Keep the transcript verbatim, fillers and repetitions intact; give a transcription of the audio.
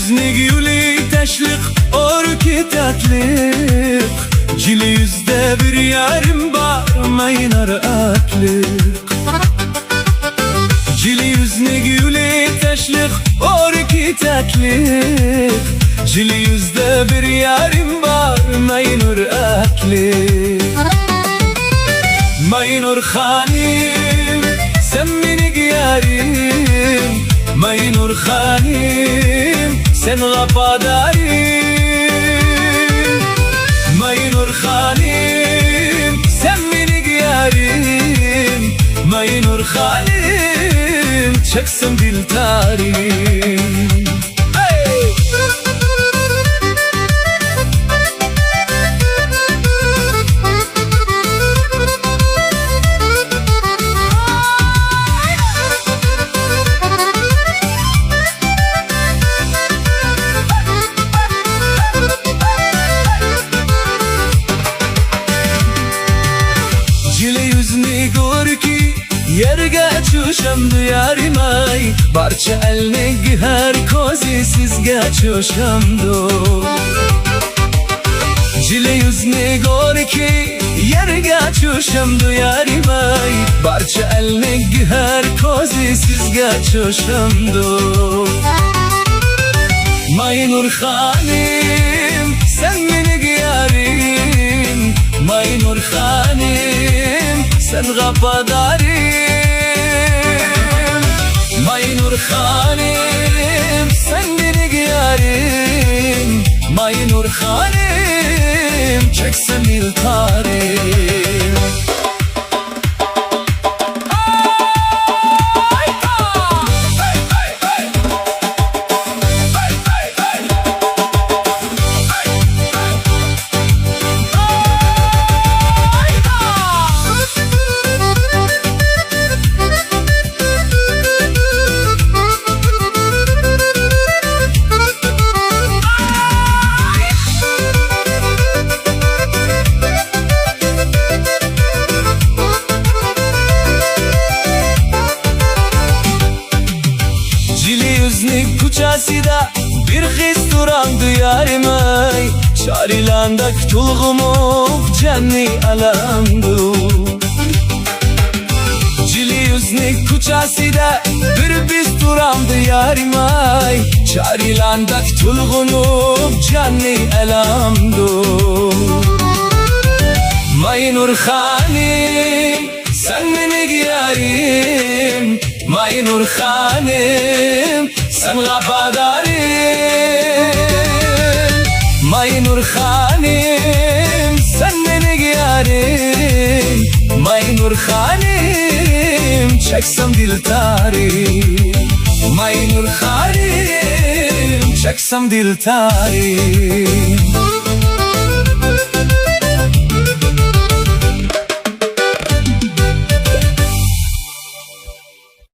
يۈزنىڭ گۈلى تاشلىق، ئوركى تاتلىق، جىلى يۈزدە بىر يارىم بار، ماينۇر ئاتلىق. جىلى يۈزنىڭ گۈلى تاشلىق، ئوركى تاتلىق، جىلى يۈزدە بىر يارىم بار، ماينۇر ئاتلىق. ماينۇر خانىم، سەن مېنىڭ يارىم، ماينۇر خانىم، سەن ۋاپادارىم. ماينۇر خانىم، سەن مېنىڭ يارىم، ماينۇر خانىم، چەكسەم دىلتارىم. جىلى يۈزنىڭ كۆركى يەرگە چۈشەمدۇ يارىم ئاي، بارچە ئەلنىڭ گۆھەر كۆزى سىزگە چۈشەمدۇ. جىلى يۈزنىڭ كۆركى يەرگە چۈشەمدۇ يارىم ئاي، بارچە ئەلنىڭ گۆھەر كۆزى سىزگە چۈشەمدۇ. ماينۇر خانىم، سەن مېنىڭ يارىم، ماينۇر خانىم، سەن ۋاپادارىم. ماينۇر خانىم، سەن مېنىڭ يارىم، ماينۇر خانىم، چەكسەم دىلتارىم. جىلى يۈزنىڭ كوچىسىدا بىر قىز تۇرامدۇ يارىم ئاي، چارىلانداق تولغىنىپ جاننى ئالامدۇ. جىلى يۈزنىڭ كوچىسىدا بىر بىز تۇرامدۇ يارىم ئاي، چارىلانداق تولغىنىپ جاننى ئالامدۇ. ماينۇر خانىم، سەن مېنىڭ يارىم، ماينۇر خانىم، سەن ۋاپادارىم. ماينۇر خانىم، سەن مېنىڭ يارىم، ماينۇر خانىم، چەكسەم دىلتارىم. ماينۇر خانىم، چەكسەم دىلتارىم.